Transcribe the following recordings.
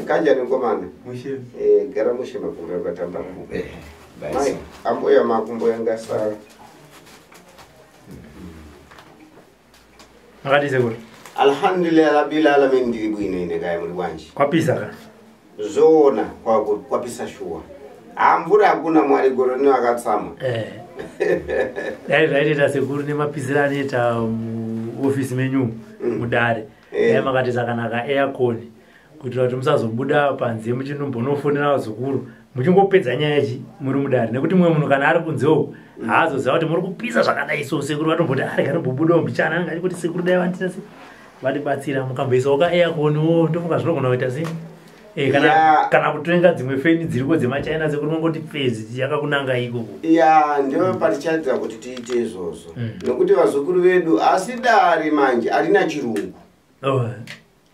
Kanjani mukomana? Mushe. Gara mushe makumbo yakatamba. Mai, ambuya makumbo yangasara. Makadii sekuru? Alhamdulillah rabbil alamin, ndiri bwino ine, kaya muli bwanji? Kwapisa ka? Zoona, kwapisa shuwa. Amvura hakuna, Mwari gore rino akatsamwa. Dai zvaitoita sekuru nemapisiro anoita muofisi menyu mudare. Dai makati zvakanaka aircon kuitira kuti musazobuda panze muchinombonofonera vazukuru muchingopedza nyaya ichi muri mudare, nekuti mumwe munhu kana ari kunze uku haazoziva kuti muri kupisa zvakadai. So sekuru vatomboti ari kanombobudawo mbichana, anenge achikuti sekuru dai vandita se vatibatsira mukamboisawo ka aircon wo, ndofunga zvinogona kuita sei. Kana kana kutenga dzimwe feni dziriko dzemachina sekuru, mangoti pfezi yakakunanga ikoko. Ya, ndiyo patichaita kuti tiite izvozvo, nekuti vazukuru vedu, asi dare manje harina chirungu.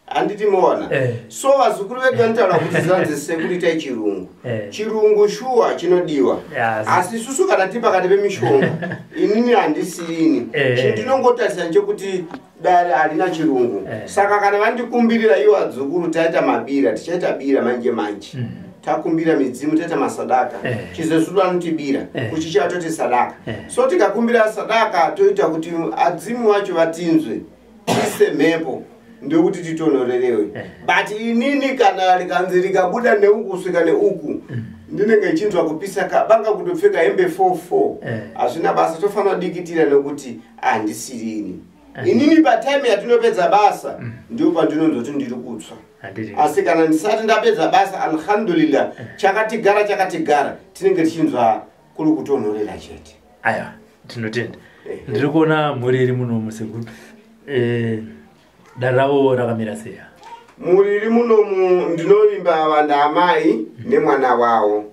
Handiti moona? So vazukuru vedu vanotaura kuti zanzi sekuru itai chirungu. Chirungu shuwa chinodiwa, asi isusu kana tiri pakati pemishonga, inini handisirini. Chendinongotarisa nchekuti dare harina chirungu. Saka kana vandikumbirira iwo vadzukuru, taita mabira, tichaita bira manje manje. Takumbira midzimu, taita masadaka. Chizezuru anoti bira, kuchicha toti sadaka. So tikakumbira sadaka, toita kuti adzimu vacho vatinzwe, tiise mhepo ndokuti titonorerewe. But inini kana rikanzi rikabuda neuku kusvika neuku, ndinenge ichinzwa kupisa kabanga, kutopfeka hembe 44. Hazvina basa, tofanira kudikitira nekuti handisirini inini. Patime yatinopedza basa ndipo pandinonzwa kuti ndiri kutsva. Handiti. Asi kana ndisati ndapedza basa, alhamdulillah, chakatigara chakatigara, tinenge tichinzwa kuri kutonhorera chete. Aiwa, tinotenda. Ndiri kuona mhuri iri munomu sekuru. Dare ravo rakamira sei? Mhuri iri munomu, ndinovimba vanda amai nemwana wavo,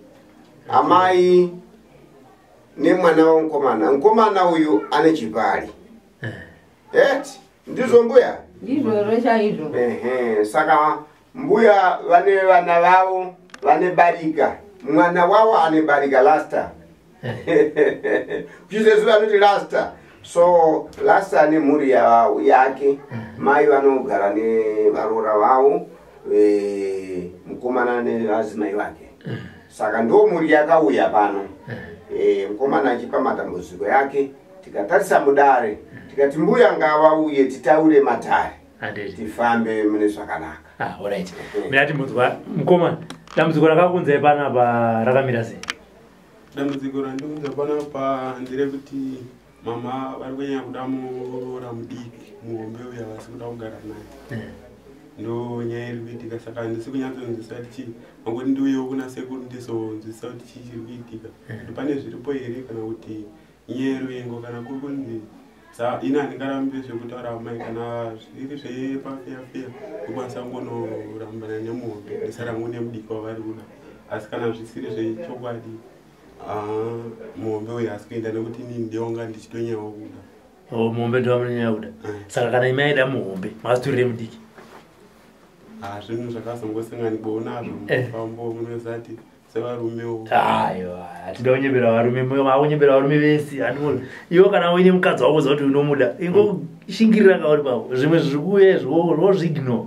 amai nemwana wavo mukomana. Mukomana uyu ane chipari eti, ndizvo mbuya? Ndizvozvo chaizvo. Ehe, saka mbuya vane vana vavo vane barika, mwana wavo ane barika lasta, kuchizezu vanoti lasta. So lasta ane mhuri yake, mai vanogara nevarora vavo, mukomana nevadzimai vake. Saka ndo mhuri yakauya pano. Mukomana achipa matambudziko yake, tikatarisa mudare, tikati mbuya ngavauye titaure matare, tifambe mune zvakanaka. Ah, alright. Mina timbonzwa mukomana, dambudziko rakakunzai panapa rakamira sei? Dambudziko randiunza panapa nderekuti mama vari kunyanya kuda muroora mudiki, muhombe uya, vasi kuda kugara naye. Ndo nyaya iri kuitika. Saka handisi kunyatsonzwisa kuti chii. Mangoti ndiuyewo kuna sekuru ndizonzwisa kuti chii chiri kuitika, kuti pane zviripo here kana kuti inyaya yeruvengo, kana kuri kunzi sa ini handingarambi zvekutaura amai. Kana zviri zvepafeyafeya, ndokwanisa kungonorambana nemuhombe, ndisarangu nemudiki wavari kuda. Asi kana zvisiri zvechokwadi, ah, muhombe uyu haasi kuenda, nekuti inini ndewanga ndichitonyawo kuda. O, muhombe ndovamunonyanya kuda? Saka kana imi aida muhombe, makazitorere mudiki? Ah, zvinhu zvakazongosanganikwawo nazvo mufambo, munozati sevarumewo. Aiwa, hatida kunyembera varume, makunyembera varume vese. Handimona iwe kana uine mukadzi wako, uziva kuti unomuda, ingoshingirira kauri pako. Zvimwe zviri kuuya izvo wozviignore,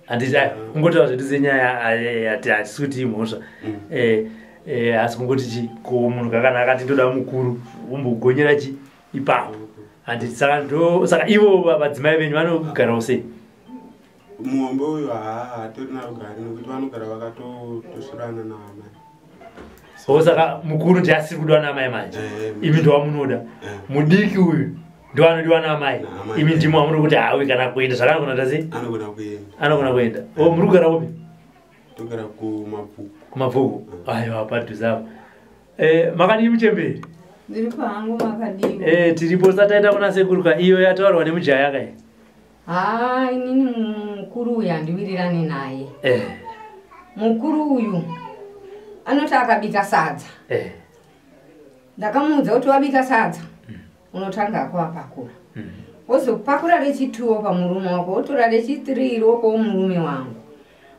handiti? Aiwa, kungotaura zvedu senyaya, hatisi kuti imhosva. Asi kungoti chi ko munhu kakana akati ndoda mukuru, umbogonyera chi ipapo, handiti? Saka ndo saka ivo vadzimai venyu vanogarawo sei? Muhombe uyu haa, hatorina rugare, nekuti vanogara vakatosvirana naamai. O, saka mukuru ndiye asiri kudiwa naamai manje? Imi ndowamunoda. Mudiki uyu ndo anodiwa naamai. Naamai. Imi ndimo amuri kuti hawi kana kuenda zvakanogona ta sei? Anogona kuenda. Anogona kuenda. O, muri kugara kupi? Togara kuMabvuku. KuMabvuku, aiwa, padhuze apo. Makadii muchemberi? Ndiri pangu, makadiwa? Tiripo. Sataenda kuna sekuru ka, iyo yataurwa nemujaya kai. Haa, inini mukuru uyu handiwirirani naye. Mukuru uyu anoti akabika sadza, ndakamuudza kuti wabika sadza unotanga akuvapakura, wozopakura rechituwo pamurume wako, wotora rechitiri wopawo murume wangu.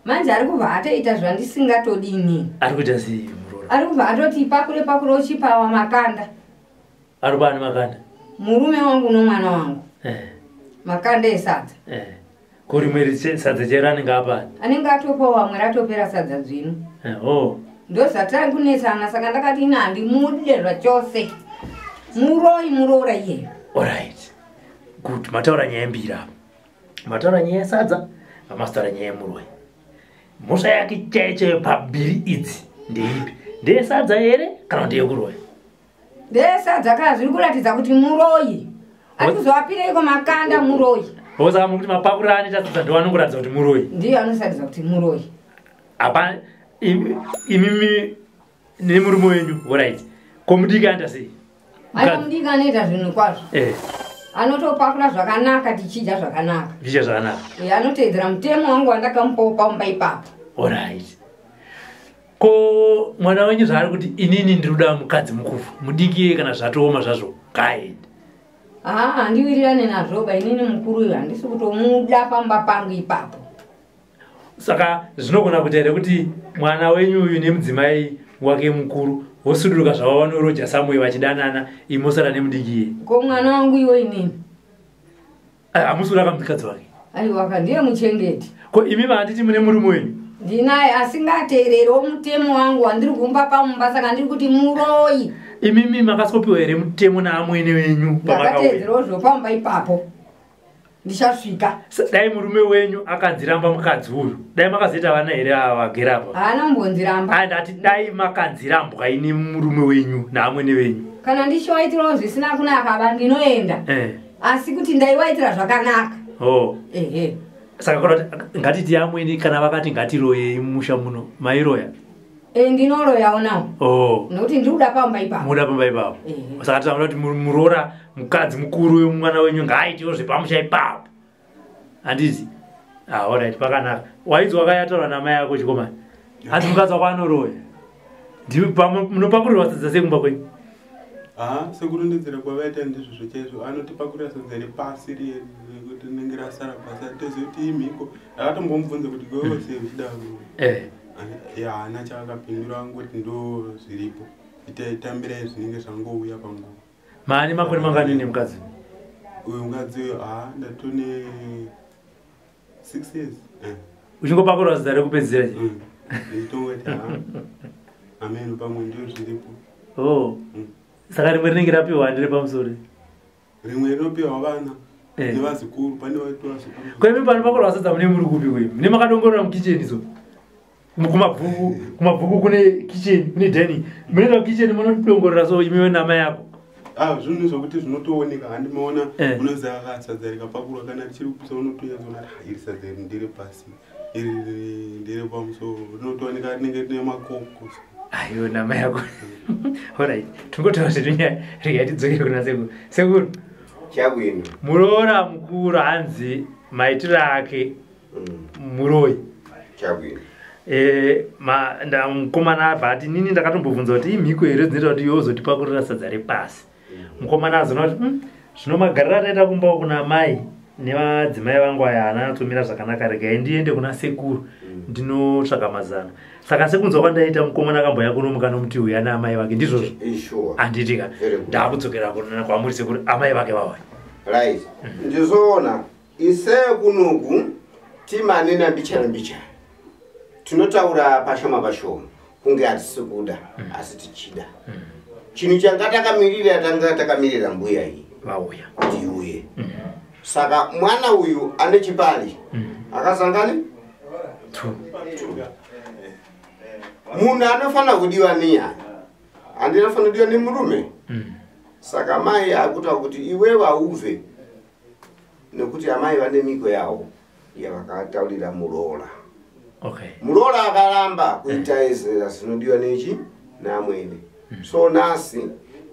Manje ari kubva atoita zvandisingatodini. Ari kuita sei muroora? Ari kubva atoti pakure pakure, uchipawa makanda. Ari paani makanda? Murume wangu nomwana wangu. Makanda esadza. Ko rimwe sadza chairo anenge apani? Anenge atopawo vamwe, ratopera sadza dzvinu. Oh. Ndozvatari kunetsana, saka ndakati ina handimude zvachose. Muroyi muroora iyeyo. Alright. Good, mataura nyaya mbiri apa. Mataura nyaya yesadza, mamasitaura nyaya yemuroyi. Mhosva yake chaiyo chaiyo pambiri idzi ndeipi? Ndeyesadza here kana ndeyekuroya? Ndeyesadza kana zviri kuratidza kuti muroyi. Ari kuzovapireiko makanda muroyi? Saka mukuti mapakuriro anoita sadza ndiwo anongoratidza kuti muroyi? Ndiyo anoratidza kuti muroyi. Apa imimi nemurume wenyu, alright. Ko mudiki anoita sei? Aiwa, mudiki anoita zvinhu kwazvo. Anotopakura zvakanaka, tichidya zvakanaka. Tichidya zvakanaka. Anoteedzera mutemo wangu wandakamupawo pamba ipapo. Alright. Ko mwana wenyu zvaari kuti inini ndiri kuda mukadzi mukuru, mudiki kana zvatooma zvazvo ngaaende. Haa, handiwirirane nazvo ba, inini mukuru uyu handisi kutomuda pamba pangu ipapo. Saka zvinogona kuita here kuti mwana wenyu uyu nemudzimai wake mukuru vosuduruka zvavo vanoroja samwe vachidanana, imosara nemudiki iye? Ko mwana wangu iwe inini? Hamusi kuda kamukadzi wake? Aiwa, ndiye muchengeti. Ko imi handiti mune murume wenyu? Ndinaye, asingateererewo mutemo wangu wandiri kumba pamumba, saka ndiri kuti muroyi. Imimi makasopiwa here mutemo naamwene wenyu pamakauya? Ndakateedzerawo zvopamba ipapo, ndichasvika. Dai murume wenyu akanziramba mukadzi uyu, dai makazoita vana here ava vagere apa? Haana kumbonziramba. Ai, ndati dai makanzirambwa ini murume wenyu naamwene wenyu. Kana ndichiwaitirawo zvisina kunaka ba, ndinoenda. Asi kuti ndaiwaitira zvakanaka. Oh. Ehe. Saka kana kuti ngatiti amwene kana vakati ngatiroyei mumusha muno, mairoya? Ndinoroyawo nawo. Oh. Nokuti ndiri kuda pamba ipapo. Muda pamba ipapo. Ehe. Saka tinoda kuti muroora mukadzi mukuru wemwana wenyu ngaaitewo zvepamusha ipapo. Handiti? Ah, alright, pakanaka. Wainzwa wakayataura namai ako chikomana. Hanzi mukadzi wako anoroya. Ndiwe munopakurirwa sadza sei kumba kwenyu? Aha, sekurondedzera kwavaita ndizvozvo chaizvo. Anotipakurira sadza repasi riye rekuti rinenge rasara pasi. Atozivi kuti imhiko. Ndakatombomubvunza kuti iwewe sei uchida Ya, haana chaakapindura, angoti ndo zviripo. Itai tambirai zvinenge zvangouya panguva. Maani makore mangani nemukadzi? Uyu mukadzi uyu, ha, ndatone 6 years. Uchingopakurwa sadza rekupedzisira che? Ndichitongoti ha, ameno pamwe ndio zviripo. Oh. Saka rimwe rinenge rapiwa ndere pamusoro? Rimwe rinopiwa vana nevazukuru, pane vaitwa vazukuru. Ko imi panopakurwa sadza mune muri kupi kwemi? Mune makadongorora mukicheni so? Kumabvuku kune kitchen, kune dining. Munoenda kukicheni munodongorora so imiwe namai yako? Ah, zvinhu zvokuti zvinotooneka, handimaona. Unoziva kasadza rikapakurwa kana richiri kupisa, unotonyatsoona kuti, "Ah, iri sadza iri ndere pasi, iri ndere pamusoro." Rinotooneka rinenge rine makoko. Aiyo nama yako. Alright, tingotaura zvedu nyaya, regai tidzokere kuna sekuru. Sekuru. Chabwino. Muroora mukuru hanzi maitiro ake muroyi. Chabwino. Mukomana abva ati nini ndakatombobvunza kuti imhiko here dzinoita kuti iwe uzotipakurira sadza repasi. Mukomana azoona kuti zvino magariro ataita kumba kuna mai nevadzimai vangu aya haana anatsomira zvakanaka, regai ndiende kuna sekuru ndinotsvaka mazano. Saka sekunzwa kwandaita mukomana akamboya kuno mukanomuti uya naamai vake, ndizvozvo? Sure. Handiti ka? Very good. Ndakudzokera kwamuri sekuru, amai vake vauya. Right. Ndizoona ise kunoku timanena mbichana mbichana. Tinotaura pashoma pashoma kunge hatisi kuda, asi tichida. Chinhu changa takamirira, tanga takamirira mbuya iyi vauya kuti iuye. Saka mwana uyu ane chipari akazangani Two. Munhu anofanira kudiwa niyani? Handinofanira kudiwa nemurume. Saka mai akutaura kuti iwewe haubve, nekuti amai vane miko yavo yavakataurira muroora. Muroora akaramba kuita izera zinodiwa nechi naamwene. So nasi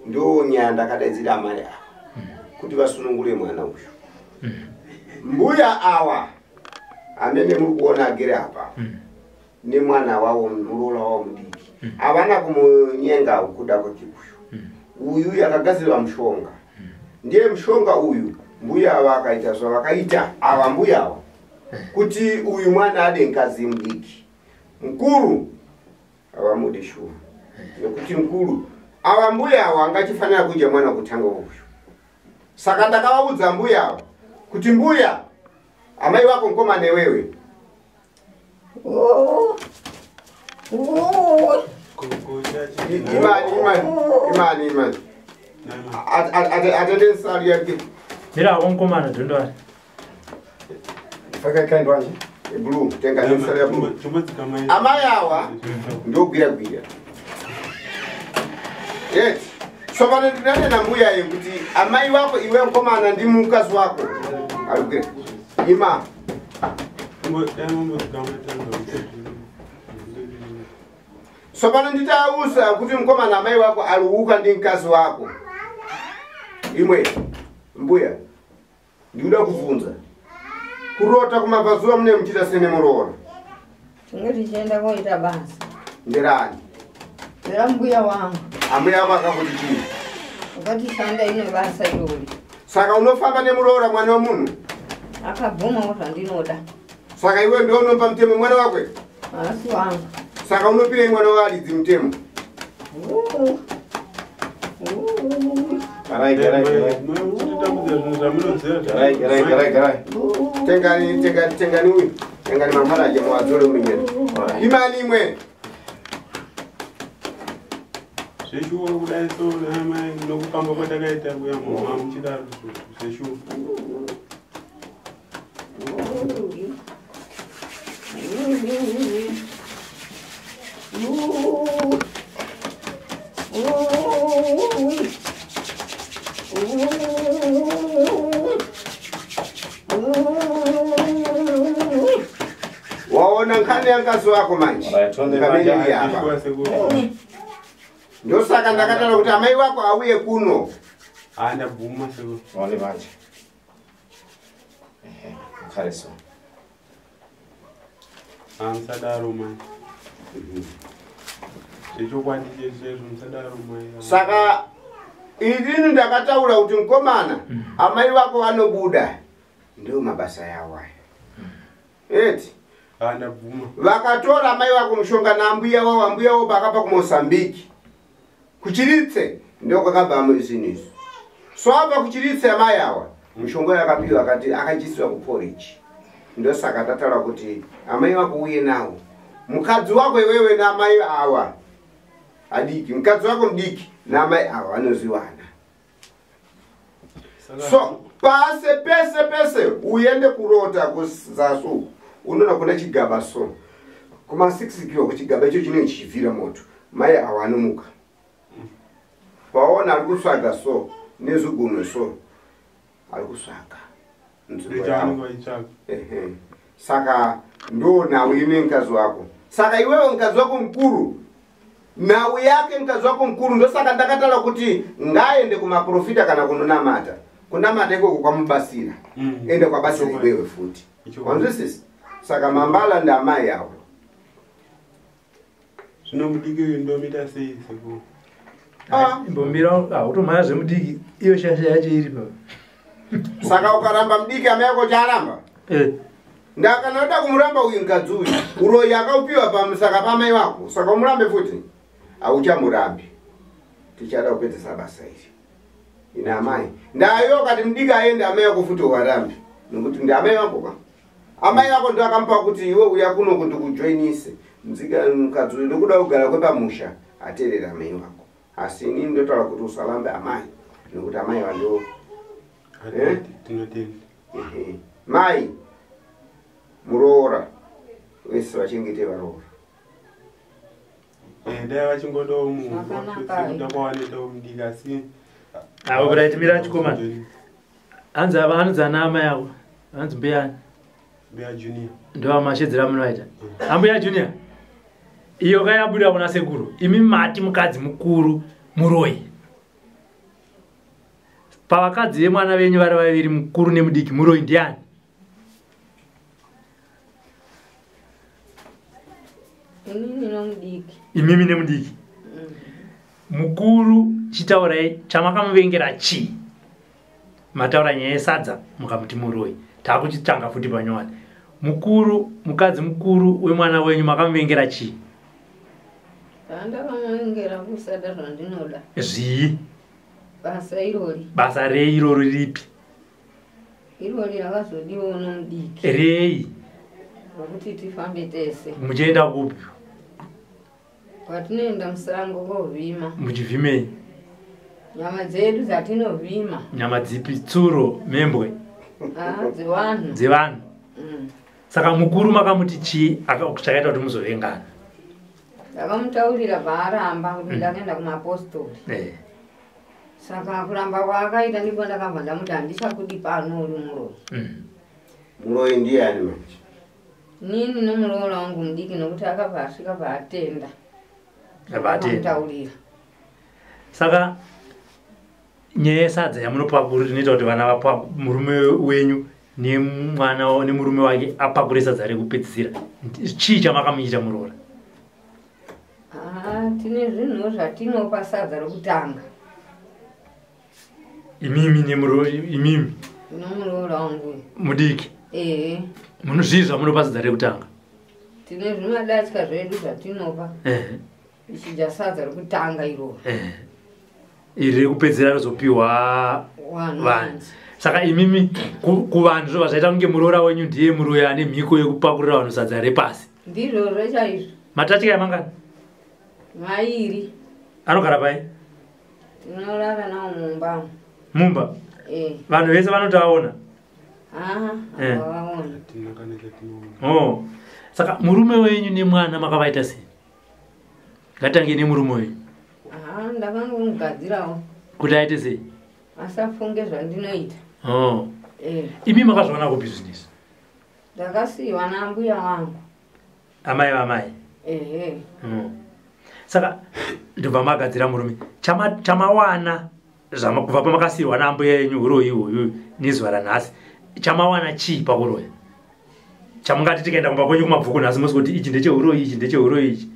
ndo nyaya ndakadaidzira amai ava kuti vasunungure mwana uyu. Mbuya awa amene muri kuona agere apa nemwana wavo, muroora wavo mudiki, havana kumunyenga kuda kwake uyu. Uyu yakagadzirwa mushonga, ndiye mushonga uyu. Mbuya ava akaita zvavakaita ava mbuya ava kuti uyu mwana ade mukadzi mudiki. Mukuru havamudi shuwa, nekuti mukuru ava mbuya ava angachifanira kudya mwana kutanga uyu. Saka ndakavaudza mbuya ava kuti mbuya Amai wako mukomana iwewe. Imani, imani, imani, imani. Atende nsalu yake. Mira ako mukomana dondwari. Faka kind wanje. Blue, tenga nsalu ya blue. Amai awa ndogwira gwira. Yes. So pano ndinanena mbuya ye kuti amai wako iwe mukomana ndi mukazi wako. Arugwira. Ima. So pano nditausa kuti mukomana amai wako aruuka ndi mkazi wako. Imwe mbuya ndikuda kuvunza. Kurota kumabvazuva mune muchita sene muroora. Tinge tichienda koita basa. Nderani? Ndera mbuya wangu. Ambuya wako akakuti chii? Akati shanda ine basa irori. Saka unofamba nemuroora mwana wemunhu? Akabvumawo zvandinoda. Saka iwe ndiwe unopa mutemo mwana wakwe? Haasi wangu. Saka unopirei mwana waridzi mutemo? Garai, garai, garai. Garai, garai, garai, garai. Tengani, tengani, tengani uyu. Tengani mamaraje muwadzore munyena. Imani imwe. Zveshuwa kudai so namai nokufamba kwatakaita kuya muma muchidaro zveshuwa. Waona nkhani yankazi wako manje. Pamene apa. Ndosaka ndakataura kuti amai wako auye kuno. Ndabvuma sekuru. One manje. Khale so. Musadaro mai. Zvechokwadi chezvo musadaro mai. Saka inini ndakataura kuti mukomana amai wako vanobuda. Ndio mabasa yawo aya. Eti. Ndabvuma. Vakatora amai wako mushonga naambuya wavo, ambuya wavo vakabva kuMozambique. Kuchiritse ndio kwakabva zvinhu izvi. So apa kuchiritse amai awa mushonga yakapiwa akati akadyiswa kuporridge. Ndosaka tataura kuti amai wako uye nawo. Mukadzi wako iwewe naamai awa adiki, mukadzi wako mudiki naamai awa vanoziwana. So pase pese pese uende kurota kuzasi uku unoona kuna chigaba so kuma 6 kilo kuchigaba icho chinenge chichibvira moto. Mai awa anomuka. Paona ari kutsvaga so nezvigunwe so ari kutsvaga nzvimbo yavo. Saka ndo nhau ine mukadzi wako. Saka iwewe mukadzi wako mukuru, nhau yake mukadzi wako mukuru. Ndosaka ndakataura kuti ngaende kumaprofita kana kunonamata. Kunamata ikoko kwamubasira. Ende kwabasira iwewe futi. Wanzwisisa? Saka mambala ndi amai avo. Zvino mudiki uyu ndomita sei sekuru? Imbomira utomhanya zvemudiki iyo shasha yacho iri pa. Saka ukaramba mudiki amai ako chaaramba? Ndakana uda kumuramba uyu mukadzi uyu, uroyi akaupiwa pamusaka pamai wako, saka umurambe futi? Hauchamurambi. Tichada kupedzesa basa iri. Ina amai. Ndayo kati mudiki aende amai wako futi uwarambi. Nokuti ndi amai wako ka. Amai wako ndo akamupa kuti iwe uya kuno kuti kujoinise. Muzika mukadzi uyu ndokuda kugara kwepamusha, ateerera amai wako. Asi inini ndotaura kuti usarambe amai. Nokuti amai vando Tinotenda. Mai muroora vese vachengete varoora. Dai vachingodawo munhu sekuda kwavanoitawo mudiki asi Avo kuti mira chikomana. Hanzi ava anonzi ana amai avo. Hanzi mbuyani? Mbuya Junior. Ndo amashedzera munoita. Ambuya Junior. Iyo kayabuda kuna sekuru. Imi mati mukadzi mukuru muroyi. Pavakadzi vemwana venyu vari vaviri mukuru nemudiki muroyi ndiani? Inini nomudiki. Imimi nemudiki. Mukuru chitaurai chamakamuvengera chii? Mataura nyaya yesadza mukamuti muroyi. Takuchitanga futi panyowani. Mukuru, mukadzi mukuru wemwana wenyu makamuvengera chii? Pandakamuvengera kusada zvandinoda. Zvii? Basa irori. Basa rei irori ripi? Irori rakazodiwa nomudiki. Rei? Rokuti tifambe tese. Muchienda kupi? Kwatinoenda musango kovhima. Muchivhimei? Nyama dzedu dzatinovhima. Nyama dzipi? Tsuro, mhembwe? Dzevanhu. Dzevanhu. Saka mukuru makamuti chii chakaita kuti muzovengana? Ndakamutaurira paaramba kuti ndakaenda kumapostori. Saka kuramba kwaakaita ndipo ndakabva ndamuti handichakudi pano uri muroyi. Muroyi ndiani manje? Nini nomuroora wangu mudiki nokuti akabva asvika paatenda. Akamutaurira. Saka nyaya yesadza yamunopakura inoita kuti vana vapa murume wenyu nemwana nemurume wake apakure sadza rekupedzisira. Chii chamakamuita muroora? Tine zvinhu zvatinopa sadza rekutanga. Imimi nemuroora imimi? Nomuroora wangu. Mudiki? Munozvii zvamunopa sadza rekutanga? Tine zvimadatya zvedu zvatinopa. Ichidya sadza rekutanga iroro. Iri rekupedzera rozopiwa vanhu. Saka imimi kuvanhu zvobva zvaita kunge muroora wenyu ndiye muroyi ane mhiko yekupakurira vanhu sadza repasi. Ndizvozvo chaizvo. Matatya emangani? Mairi. Anogara pai? Tinorara nawo mumba. Mumba? Vanhu vese vanotoaona? Vaona. Saka murume wenyu nemwana makavaita sei? Ngatange nemurume wenyu. Ndakangomugadzirawo. Kuti aite sei? Asafunge zvandinoita. Imi makazviona kupi zvinhu izvi? Ndakasiyiwa nambuya wangu. Amai vamai? Saka ndobva magadzira murume. Chamawana kubva pamakasiyirwa nambuya yenyu uroyi uyu nezuva ranhasi. Chamawana chii pakuroya? Chamungati tikaenda kumba kwenyu kumabvuku nhasi musi kuti ichi ndecheuroyi ichi ndecheuroyi ichi.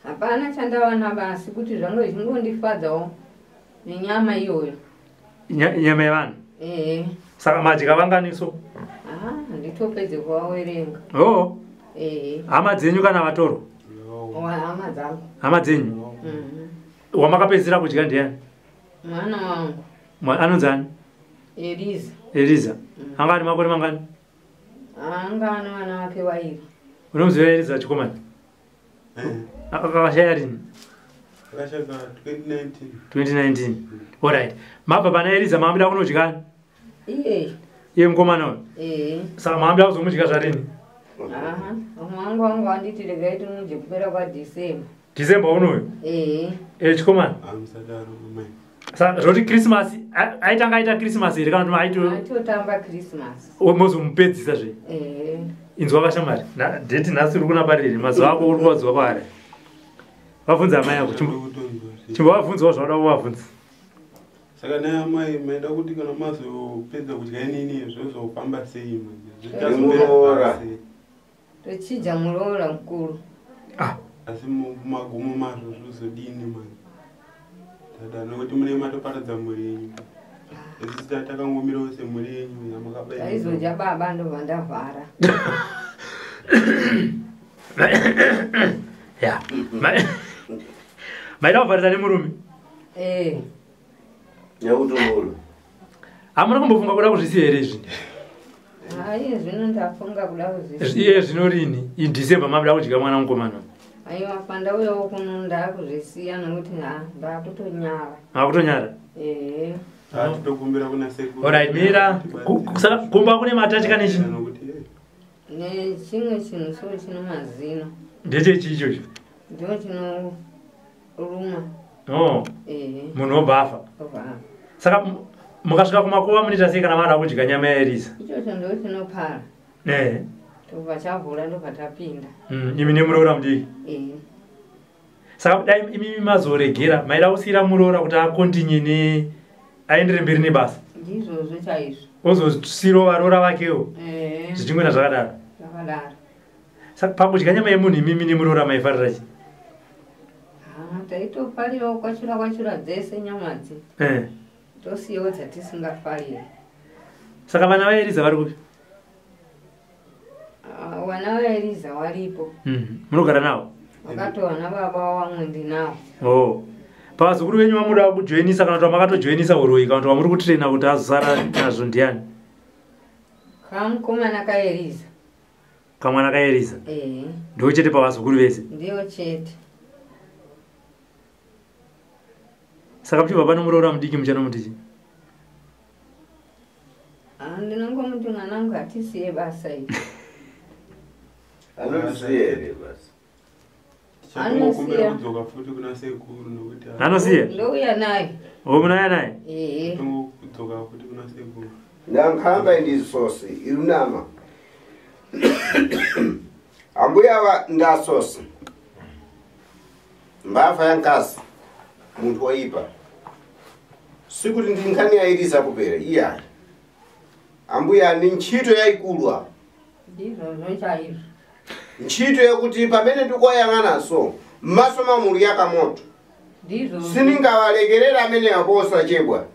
Hapana chandawana basi kuti zvangu zvingondifadzawo nenyama iyoyo. Nyama yevanhu? Saka madya vanganiso? Handitopedze kuvawerenga. Hama dzenyu kana vatoro? Hama dzangu. Hama dzenyu? Wamakapedzisira kudya ndiani? Mwana wangu. Anonzi ani? Eliza. Eliza. Anga ane makore mangani? Anga ane vana vake vairi. Unomuziva Eliza chikomana? Akashaya rini? Akashaya 2019. 2019. Alright. Mabva pana Eliza maambuda kunodya? Iye. Iye mukomana uyu? Saka maambuda kuzomudya zvarini? Mwangu wangu anditi regai timudye kupera kwaDecember. December unoyu? Chikomana? Musadaro mai. Saka zvoti Christmas aitanga aita Christmas here kana kuti aitotamba Christmas. Mozomupedzisa zve? Inzwa kashamari. Date nhasi uri kuna pariri mazuva ako uri kuwazuva kwaari. Vabvunza amai ako. Chimbovabvunzawo zvauda kuvabvunza. Saka naye amai maida kuti kana mazopedza kudya inini zvozofamba sei manje? Zvichazopera sei? Tochidya muroora mukuru. Asi magumo mazvo zvozodini manje? Tada nokuti mune matoparadza mhuri yenyu. Isusu takangomirawo semhuri yenyu yamakabaira. Taizodya baba ndobva ndavhara. Ya. Maida kuvharisa nemurume? Nekuti Hamuna kumbofunga kuda kuzvisiya here izvi? Iye zvino ndafunga kuda kuzvisiya. Iye zvino rini? IDecember mabuda kudya mwana mukomana. Aiwa pandauyawo kuno ndakuzvisiya nokuti ndakutonyara. Makutonyara? Tinokumbira kuna sekuru. Alright, mira. Saka kumba kune matatya nechi? Nechimwe chinhu so chino mazino. Ndechechii ichocho? Ndicho chinoruma. Munhu obva afa. Saka mukasvika kumakuva munoita sei kana mada kudya nyama yaEliza? Ichocho ndo chinopara. Tobva chavhura ndobva tapinda. Imi nemuroora mudiki? Saka dai imimi mazoregera maida kusiyira muroora kuti akontinye ne aendere mberi nebasa. Ndizvozvo chaizvo. Ozosiyirawo varoora vakewo. Zvichingoenda zvakadaro. Zvakadaro. Saka pakudya nyama yemunhu imimi nemuroora maifarira chii? Taitofarirawo kwachura kwachura dzese nyamadzi. Tosiyawo dzatisingafariri. Saka vana vaEliza vari kupi? Vana vaEliza varipo. Munogara navo? Vakatowana baba vamwe ndinavo. Pavazukuru venyu vamuda kujoinisa kana kuti vamakatojoinisa uroyi kana kuti vamuri kutraina kuti azosara nazvo ndiani? Kamukomana kaEriza. Kamwana kaEriza? Ndiwo chete pavazukuru vese? Ndiwo chete. Saka muchibva pano muroora mudiki muchanomuti chii? Ndinongomuti mwanangu hatisiye basa iri. Anosiya here basa? Tichatongokumbira kudzoka futi kuna sekuru nokuti Anosiya? Ndouya naye. O munouya naye? Ehe. Tongokudzoka futi kuna sekuru. Ndankamba ndisosi irunama. Ambuya wa ndasosi. Mbava yankasi. Muntu waipa. Sikuti ndinkhani yairisa kupera iyayi. Ambuya ni ntchito yayikulu. Ndizvozvo chaizvo. Ntchito yekuti pamene ndikuwayang'anaso m'maso mwa muli yakamoto. Ndizvozvo. Siningawalekerera amene aposa chebwa.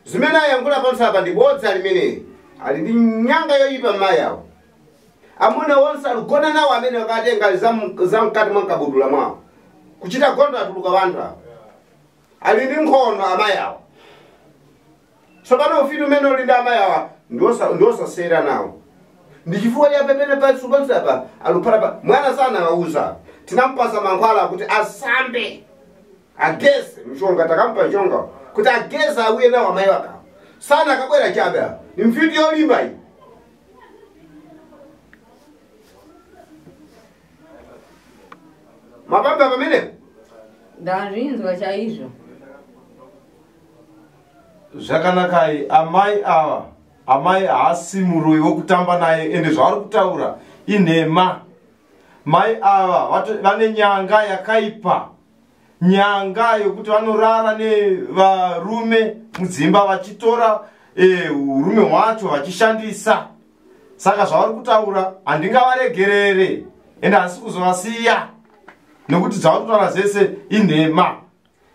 Zimene ayankhula pamusapa ndi bodza limeneli. Ali ndi nyanga yoyipa m'mayi awo. Amuna onse aligona nawo amene akatenga zamkati mwa mkabudula mwawo. Kuchita gondo atuluka wanthu awo. Ali ndi nkhondo amayi awo. Tsopano ufiti umene uli ndi amayi awa ndiwosasera nawo. Ndi chifukwa cha pamene pansi apa aluphala pa mwana sanawauza. Tinampasa mankhwala kuti asambe. Ageze mshonga takampa mshonga kuti ageze auye nawo amayi wakawo. Sana akabwera chabe apo. Ni mfiti yolimba iyi. Mapamba pamenepo? Ndazvinzwa chaizvo. Zvakanakai amai ava. Amai haasi muroyi wokutamba naye ende zvavari kutaura inhema. Mai ava vane nyanga yakaipa. Nyanga yokuti vanorara nevarume mudzimba vachitora urume hwacho vachishandisa. Saka zvavari kutaura handingavaregerere ende handisi kuzovasiya nekuti zvavari kutaura zvese inhema.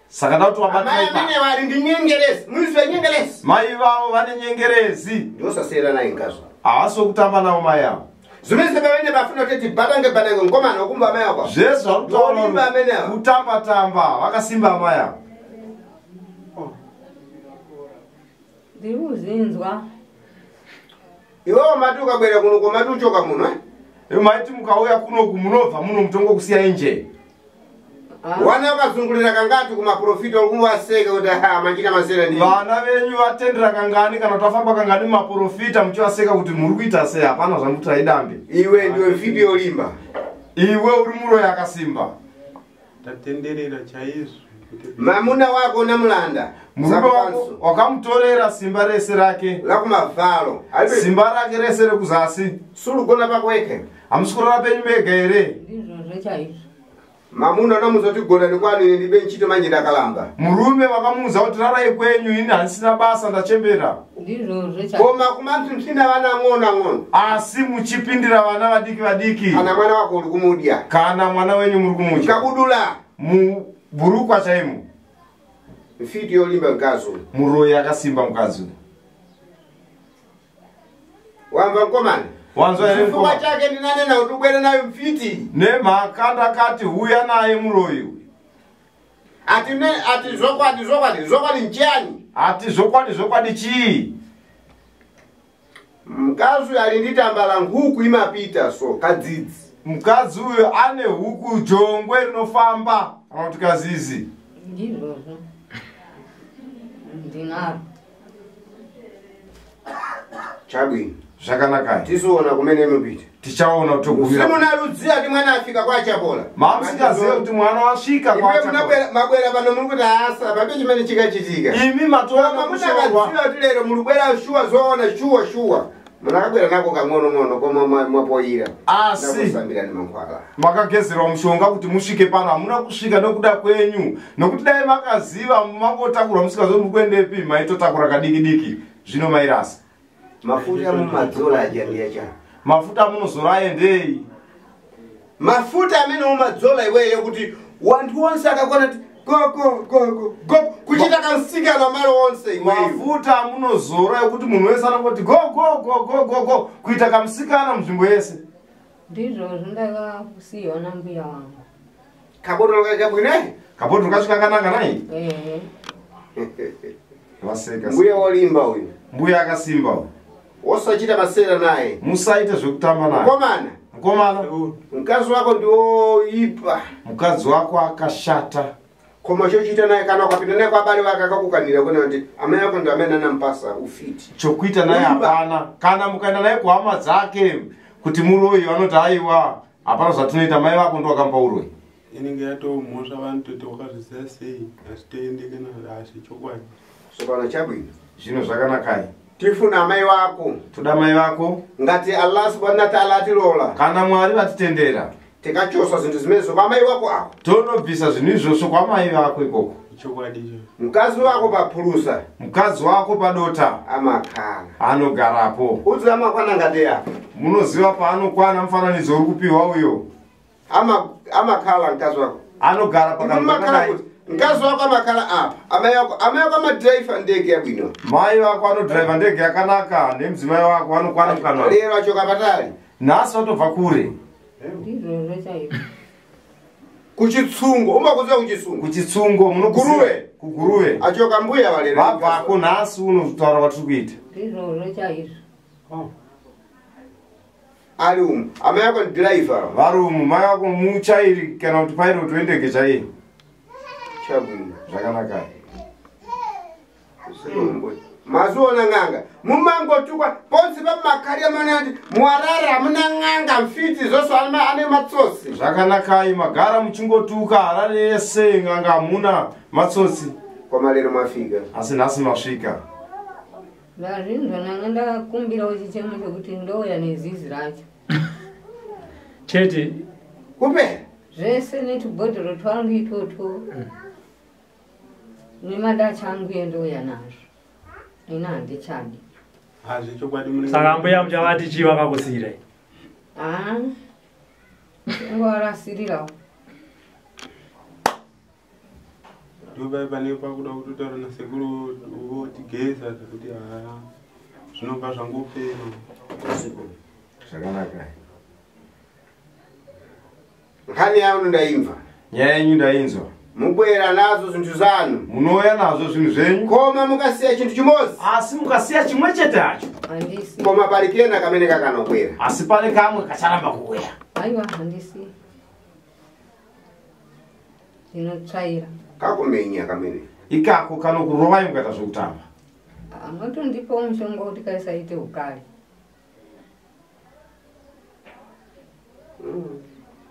Saka nda kuti Amai amene vari ndi nyengerezi. Muizwe nyengerezi. Mai vavo vane nyengerezi. Ndosasiyana naye ngazvo. Havasi wokutamba navo mai avo. Zimene pamene pafuna kuti tibatange batange ngomana okumba amai ako. Zvese zvavari kutaura Ndolimba amene avo. kutamba tamba vakasimba amai avo. Ndiri kuzinzwa. Iwewe mati ukabwera kuno komati uchoka muno eh? Maiti mukauya kunoku munobva muno mutongo kusiya inje. Wana vakazungulira kangati kumaprofita uri kuti ha machita masera ndi. Vana venyu vatendera kangani kana kuti vafamba kangani mumaprofita muchivaseka kuti muri kuita sei hapana zvamukuti aidambe. Iwe ndiwe mfiti yolimba. Iwe uri muroyi akasimba. Tatenderera chaizvo. Mamuna wako namulanda. Murume wako wakamutorera simba rese rake. Lakumavhalo. Simba rake rese rekuzasi. Sulugona pako weke. Hamusi kurara penyu mega here? Ndizvozvo chaizvo. Mamuna unomuza gona nekwanu ine ndibe nchito manje ndakalamba. Murume wakamuudza kuti rarai kwenyu ini handisina basa ndachembera. Ndizvozvo chaizvo. Koma kumamtsimtsina vana ng'ono ang'ono. Asi muchipindira vana vadiki vadiki. Kana mwana wako uri kumudya. Kana mwana wenyu muri kumudya. Kabudula. Muburukwa chaimo. Mfiti yolimba mkazi. Muroyi akasimba mukadzi. Wamva mkomana? Wanzwa here Chifukwa mukoma? chake ndinanena kuti ubwere nayo mfiti. Nemhaka ndakati huya naye muroyi. Ati ne ati zvokwadi zvokwadi zvokwadi nchiyani? Ati zvokwadi zvokwadi chii? Mukadzi uyu ali ndi tambala nkhuku imapita so kadzidzi. Mukadzi uyu ane huku jongwe rinofamba kana kuti kazizi. Ndizvozvo. Ndinaro. Chabwino. Zvakanakai. Tizoona kumene mupita. Tichaona togumira. Simunarudziya kuti mwana afika kwachapola. Mamusingazive kuti mwana wasvika Iwe kwachapola. munabwera mabwera pano muri kuti asa pabe chimene chikachitika. Imi matoona Munakadziwa kushorwa. kuti lero muri kubwera shuwa zoona shuwa shuwa. Munakabwera nako kang'ono-ng'ono koma mwapoyira. Asi Ndakusambira ni mankhwala. makagezerwa mushonga kuti musvike pano hamuna kusvika nekuda kwenyu nokuti dai makaziva mangotakura musikazivi muri kuendepi maitotakura kadiki diki zvino mairasa. Mafuta mumadzola aja ndiya chani. Mafuta amunozora aendei. Mafuta amene umadzola iweyo kuti wanthu onse akakwana ti go go go go go kuchita kamsikana malo onse iweyo. Mafuta amunozora ekuti munhu wese anongoti go go go go go go kuita kamusikana munzvimbo yese. Ndizvozvo ndakakusiyiwa nambuya wangu. Kabotolo kachabwino eh? Kabhodhoro kacho kakanaka nai? Ehe. Vaseka. Mbuya wolimba uyu. Mbuya akasimba uyu. Wosachita masera naye. Musaite zvekutamba naye. Mukomana. Mukomana. Mukadzi wako ndiwoipa. Mukadzi wako akashata. Koma chochiita naye kana ukapinda naye kwabale wake akakukanira kuna kuti amai ako ndo amene anampasa ufiti. Chokuita naye hapana. Kana mukaenda naye kuhama dzake kuti muroyi vanoti aiwa hapana zvatinoita, mai vako ndo vakamupa uroyi. Inenge yatomhosva vanototi wakazviziva sei, hazvitoendeke nazvo chokwadi. Sopano chabwino. Zvino zvakanakai. Tifuna amai wako. Toda mai vako. Ngati Allah subhanahu wa ta'ala atilola. Kana Mwari vatitendera. Tikachosa zvinhu zimezo kwamai wako ako. Tonobvisa zvinhu izvozvo kwamai vako ikoko. Chokwadi icho. Mukadzi wako paphulusa. Mukadzi wako padota. Amakhala. Anogarapo. Udzi amakwana ngati apa. Munoziva paanokwana mufananidzo uri kupiwa uyo. Amakhala mukadzi wako. Anogara pakanhu. Mukadzi wako amakhala apa. Amai wako amadhiraivha ndege yabwino. Mai vako anodhiraivha ndege yakanaka nemudzimai wako anokwana mukanwa. Lero achoka patali. Nhasi vatobva kure. Ndizvozvo chaizvo. Kuchitsungo, umakuziva kuchitsungo. Kuchitsungo munokuziva? Guruve. Kuguruve. Achoka mbuya valero. Vabvako nhasi unotaura kwatiri kuita. Ndizvozvo chaizvo. Ali umu. Amai ako ni driver. Vari umu, mai ako muchairi kana kuti pilot wendege chaiye. Chabwino. Zvakanaka. Mazuona n'anga. Mumangotukwa ponse pamakari amanati muharare muna n'anga mfiti zvose ane matsotsi. Zvakanakai magara muchingotuka Harare yese n'anga hamuna matsotsi. Kwamalero mafika. Asi nhasi masvika. Ndazvinzwa nanga ndakumbirawo chichemo chekuti ndouya nezizi racho. Chete. Kupe? Zvese netubhodhoro twangu itwotwo. Nemadacha angu endouya nazvo. Ina handichadi. Saka mbuya muchavati chii vakakusiyirai? Ah. Ngovarasirirawo. Ndopai pane pakuda kutotaura nasekuru votigeza zvekuti haa zvinobva zvangopera. Zvakanaka. Nkhani yanu ndaimva. Nyaya yenyu ndainzwa. Mubwera nazo zvinhu zanu. Munouya nazvo zvinhu zvenyu. Koma mukasiya chinhu chimodzi. Asi mukasiya chimwe chete hacho. Handisi. Koma pari kena kamene kakanobwera. Asi pane kamwe kacharamba kuuya. Aiwa handisi. Ndinotsvaira. Kakumenya kamene. Ikako kanokurovai mukaita zvekutamba. Motondipawo mushonga kuti kaisaite ukali.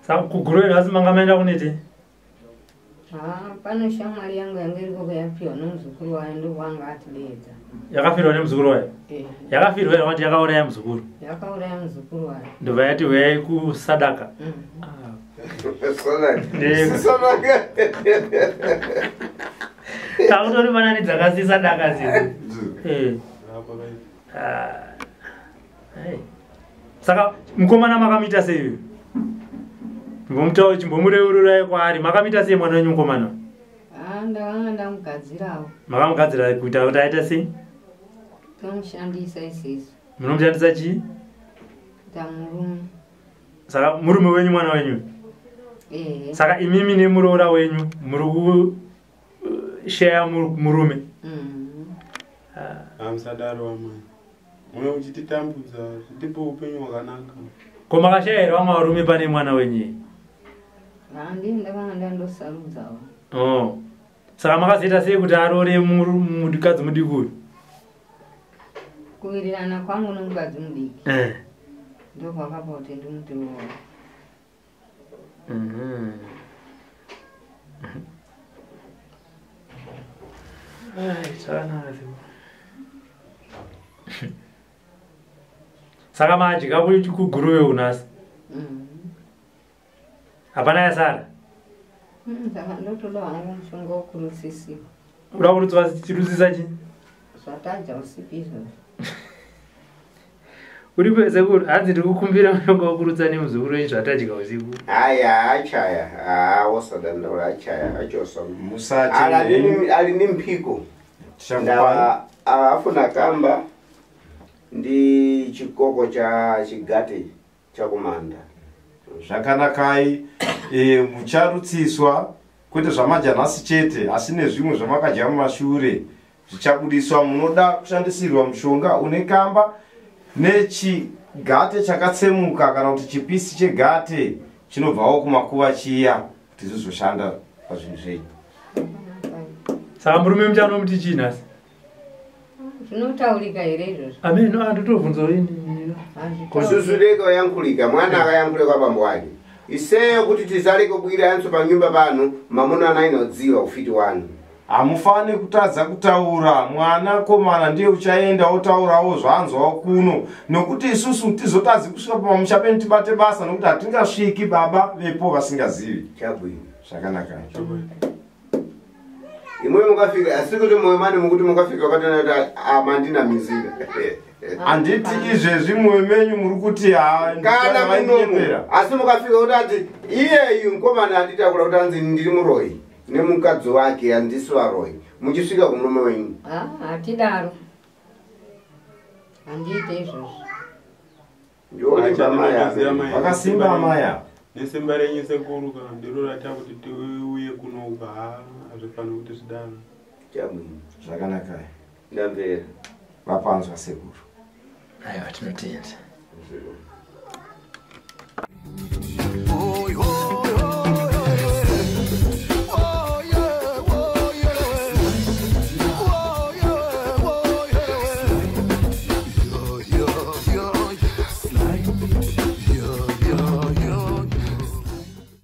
Saka kuGuruve nhasi manga maenda kuneti? Pano shamwari yangu yanga iriko yapiwa nomuzukuru wayo ndokwanga atidedza. Yakafirwa nemuzukuru wayo? Yakafirwa here kuti yakauraya muzukuru? Yakauraya muzukuru wayo. Ndobva yati uyai kusadaka. Sadaka. Takutori fanani dzakasi sadaka zidzi. Saka mukomana makamuita sei uyu? Chimbomureurura kwaari. Makamuita sei mwana wenyu mukomana? Ndakanga ndamugadzirawo. Makamugadzira kuita kuti aita sei? Tomushandisa isisu. Munomushandisa chii? Kuita murume. Saka murume wenyu mwana wenyu? Saka imimi nemuroora wenyu muri kusheya murume? Hamusadaro amai. Muye muchititambudza, tipe upenyu hwakanaka. Ko makashaya here vamwe varume pane mwana wenyu? Handii ndakanga ndandosarudzawo. Oh. Saka makazoita sei kuti aroore mukadzi mudiki uyu? Kuwirirana kwangu nomukadzi mudiki. Ndokwakapa kuti ndimuti roora. Saka madya kuGuruve unhasi? Hapana yasara? Saka ndotoda hangu mushonga wokurutsisiwa. Uda kurutsisa chii? Zvatadya usiku izvozvo. Uri sekuru, hanzi ndiri kukumbira mushonga wokurutsa nemuzukuru wenyu zvatadya usiku. Aya achaya, wosadandaura achaya, achosa. Musache. Ali ni mphiko. Afuna kamba ndi chikoko cha chigati chakumanda. Zvakanakai, mucharutsiswa Kwete zvamadya nhasi chete, asi nezvimwe zvamakadya mumashure zvichabudiswa. Munoda kushandisirwa mushonga une kamba nechigate chakatsemuka kana kuti chipisi chegate chinobvawo kumakuva chiya kuti zvizoshanda pazvinhu zvenyu. Saka murume muchanomuti chii nhasi? Zvinotaurika here izvozvo? Ameno, andotobvunza ini. Kususuleka wayankhulika mwana akayankhule kwa bambo wake iseyo kuti tizaleke kubwira panyumba pano mamuna anainodziwa ufiti wanu. Hamufani kutadza kutaura, mwana komana ndiye uchaenda otaurawo zvaanzwawo kuno, nokuti isusu tizotadzi kusvika pamusha penu tibate basa, nokuti hatingasviki baba vepo vasingazivi. Chabwino. Zvakanaka. Imwe mukafika asi kuti moyo mani mukuti mukafika wakatoona kuti amandinamizira. Handiti izvezvi mwoyo menyu muri kuti kana munomu, asi mukafika kuti ati iyeyu mukomana anditakura kuti anzi ndiri muroyi nemukadzi wake handisi varoyi, muchisvika kumurume wenyu. Hatidaro, handiite izvozvo. Ndiolimba maya. Vakasimba amaya. Nesimba renyu sekuru kana ndiro raita kuti tiuye kuno uka, hazvifaniri kuti zvidaro. Chabwino. Zvakanaka. Ndamvera. Vapanzwa sekuru. Aiwa, tinotenda.